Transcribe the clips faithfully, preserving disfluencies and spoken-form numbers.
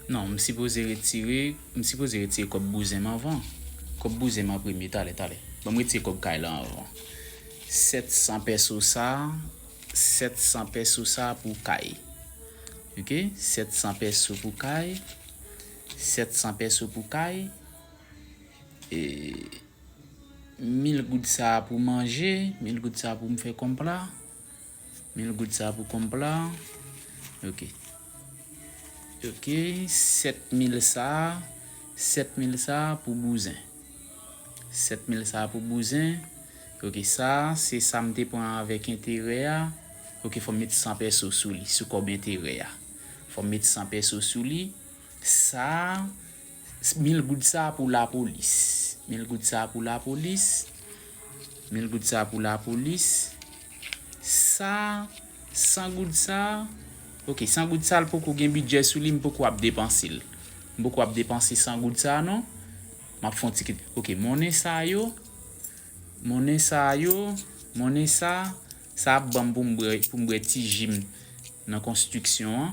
Non, m sipoze retire, m sipoze retire kòb bouzen m anvan. Kòb bouzen m an premye, talè, talè. Ban m retire kòb kay la anvan. Sèt san pèso sa, sèt san pèso sa pou kay. Ok? Sèt san pèso pou kay. Sèt san pèso pou kay. E mil goud sa pou manje, mil goud sa pou m fè konpla. Mil goud sa pou konpla. Ok. Ok, sèt mil sa, sèt mil sa pou bouzen. Sèt mil sa pou bouzen. Ok, sa, se sa m te pran avèk enterè a. Ok, fò m met san pèso sou li, sou kòb enterè a. Fò m met san pèso sou li. Sa, mil goud sa pou lapolis. Mil goud sa pou lapolis. Mil goud sa pou lapolis. Sa, san goud sa. Ok, san goud sa, l poko gen bidjè sou li, m poko ap depanse l. M poko ap depanse san goud sa, non. M ap fè yon ti kit. Ok, monnen sa yo. Monnen sa yo. Monnen sa. Sa ap ban m pou m bwè, pou m bwè ti ji m nan konstriksyon an.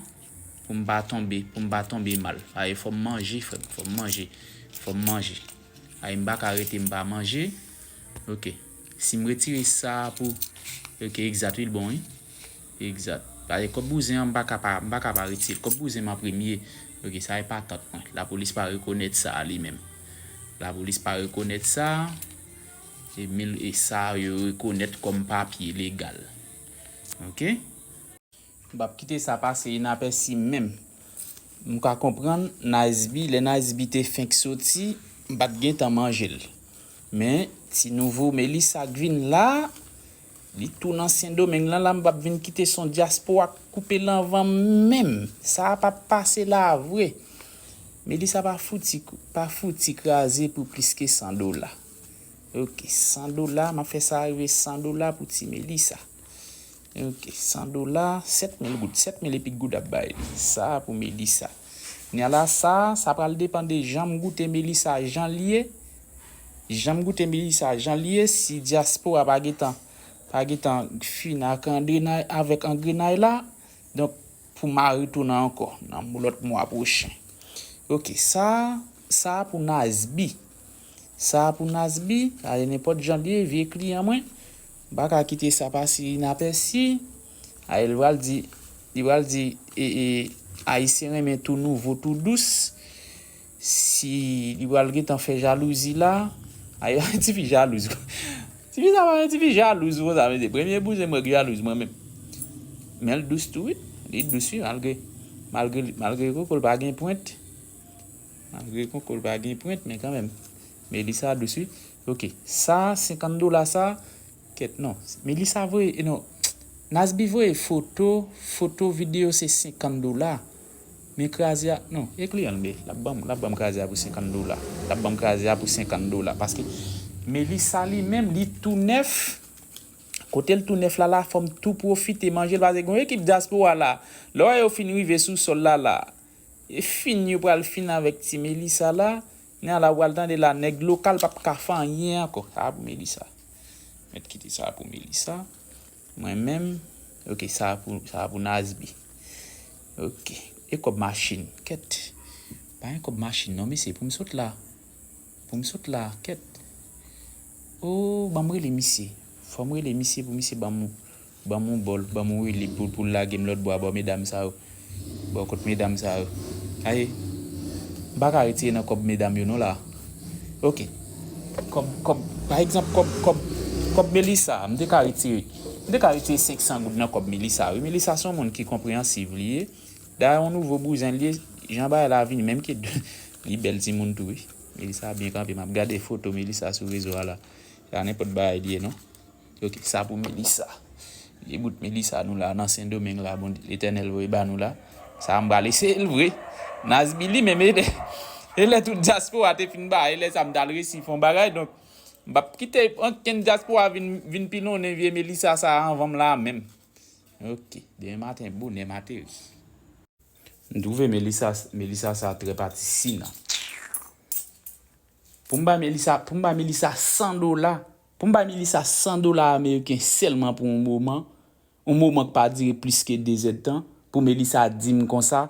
Pou m pa tonbe, pou m pa tonbe mal. Aye, fò m manje, frè m. Fò m manje. Fò m manje. Aye, m pa ka rete, m pa manje. Ok. Si m retire sa pou, ok, egzat, wi, l bon, wi. Egzat. Paske kòb bouzen an, m pa ka pa, m pa ka pa retire l. Kòb bouzen m an premye. Ok, sa e patant mwen. Lapolis pa rekonèt sa li menm. Lapolis pa rekonèt sa. E mil, e sa yo rekonèt kòm papye legal. Ok? M p ap kite sa pase inapèsi menm. M ka konprann Nice B, lè Nice B te fenk soti, m pa t gentan manje l. Men, ti nouvo Melissa k vin la, li tou nan Sendomeng lan la, m p ap vin kite se yon dyaspora k koupe l anvan m menm. Sa a p ap pase la vre. Melissa pa fouti, pa fouti kraze pou plis ke san dola. Ok, san dola, m ap fè sa rive san dola pou ti Melissa. Ok, san dola, sèt mil goud, sèt mil epi goud ap bay li. Sa pou Melissa. Kounye a la, sa, sa pral depann de jan m goute Melissa, jan l ye. Jan m goute Melissa, jan l ye, si dyaspora pa gentan, pa gentan fin ak angrenay, avèk angrenay la, donk, pou m a retounen ankò nan lòt mwa pwochen. Ok, sa, sa pou Nice B. Sa pou Nice B, ale nenpòt jan l ye, vye kliyan mwen. M pa ka kite sa pase inapèsi. Ale, li pral di, li pral di, e, e, Ayisyen renmen tou nouvo, tou dous. Si li pral gentan fè jalouzi la, ay, tifi jalouz. Tifi sa pa yon tifi jalouz konsa, mesye. Premye bouzen mwen k jalouz mwen menm. Men l dous tou, wi. Li dous, wi, malgre, malgre, malgre koko l pa gen pwent. Malgre koko l pa gen pwent, men kanmenm. Melissa dous, wi. Ok. Sa, senkant dola sa, kèt, non. Melissa voye, e non. Nice B voye foto, foto, videyo se senkant dola. Men kraze a, non, e kliyan l, men l ap ban m, l ap ban m kraze a pou senkant dola. L ap ban m kraze a pou senkant dola. Paske Melissa li menm, li tou nèf. Kote l tou nèf la, la, fò m tou pwofite manje l. Paske gen yon ekip dyaspora la. Lè w wè yo fin rive sou sòl la, la. E fin, yo pral fin avèk ti Melissa la. Kounye a la, w pral tande la, nèg lokal p ap ka fè anyen ankò. Sa pou Melissa. Mèt kite sa pou Melissa. Mwen menm, ok, sa pou, sa pou Nice B. Ok. E kòb machin. Kèt. Pa gen kòb machin non, mesye, pou m sot la. Pou m sot la, kèt. O, ban m rele misye. Fò m rele misye pou misye ban m, ban m yon bòl, ban m yon rele pou, pou l lage m lòt bò a bò medam sa yo. Bò kot medam sa yo. Aye, m pa ka retire nan kòb medam yo non la. Ok. Kòb, kòb, pa egzanp, kòb, kòb, kòb Melissa, m te ka retire. M te ka retire senk san goud nan kòb Melissa, wi. Melissa se yon moun ki konpreyansiv li ye. Dayè, yon nouvo bouzen li ye. Jan bagay la vini, menm ke li bèl timoun tou, wi. Melissa byen kanpe. M ap gade foto Melissa sou rezo a la. Se pa nenpòt bagay li ye, non. Ok, sa pou Melissa. Vye bout Melissa nou la nan Sendomeng la, bon, Letènèl voye ba nou la. Sa a m pral eseye l vre. Nice B li menm, e lè, e lè tout dyaspora te fin ba, e lè sa m t al resi fè yon bagay, donk, m p ap kite ankenn dyaspora vin, vin pilonnen vye Melissa sa a anvan m la menm. Ok, demen maten, bonè m ateri. M twouve Melissa, Melissa sa trè pati sinan. Pou m bay Melissa, pou m bay Melissa san dola, pou m bay Melissa san dola ameriken sèlman pou yon moman, yon moman k pa dire plis ke de zèdtan, pou Melissa di m konsa,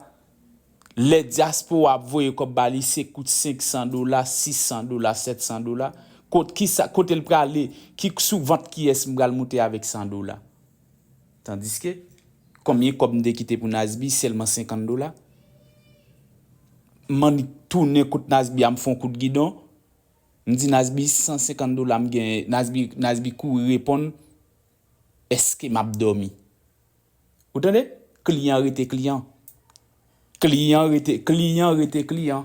Lè dyaspora ap voye kòb ba li, se kout senk san dola, sis san dola, sèt san dola. Kot, kisa, kote l prale, ki, sou vant kiyès m pral moute avèk san dola? Tandiske, konbyen kòb m te kite pou Nasby? Sèlman senkant dola. M annik tounen kot Nasby a, m fè yon kout gidon. M di Nasby, san senkant dola m gen. Nasby, Nasby kouri reponn, èske m ap dòmi? Ou tande? Kliyan rete kliyan. Kliyan rete, kliyan rete kliyan.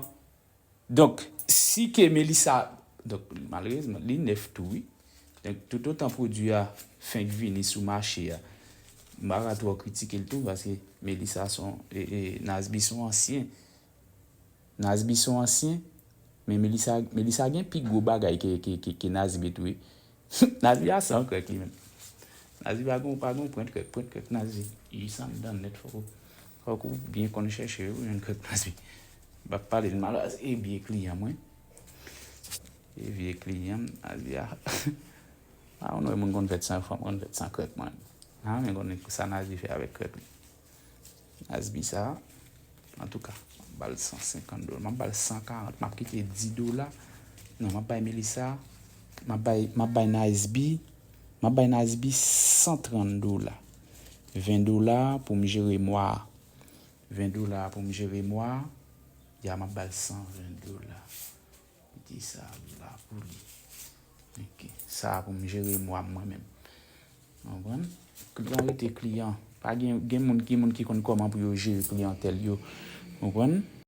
Donk, si ke Melissa, donk, malerezman, li nèf tou, wi. Donk, toutotan pwodui a fenk vini sou mache a, m pa ka twò kritike l tou, paske Melissa se yon, e, e, Nasby se yon ansyen. Nasby se yon ansyen, men Melissa, Melissa gen pi gwo bagay ke, ke, ke, ke Nasby tou, wi. Nasby a san krèk li menm. Nasby pa gon, pa gon pwent krèk, pwent krèk Nasby. Li san dan nèt, fòk ou, fòk ou byen konn chèche pou jwenn krèk Nasby. M p ap pale l mal, e vye kliyan mwen. E vye kliyan m, Nasby a. A, ou wè moun konn fèt san fanm, konn fèt san krèk mwen. A, men konn sa Nasby fè avèk krèk li. Nasby sa, antouka, m ap ba l san senkant dola, m ap ba l san karant, m ap kite dis dola. Non, m ap bay Melissa, m ap bay, m ap bay Nasby, m ap bay Nasby san trant dola. Ven dola pou m jere mwa. Ven dola pou m jere mwa. Ya, m ap ba l san ven dola. Kite sa la pou li. Ok. Sa pou m jere mwa m mwen menm. Ou konprann? Kliyan rete kliyan. Pa gen, gen moun, gen moun ki konn kòman pou yo jere kliyantèl yo. Ou konprann?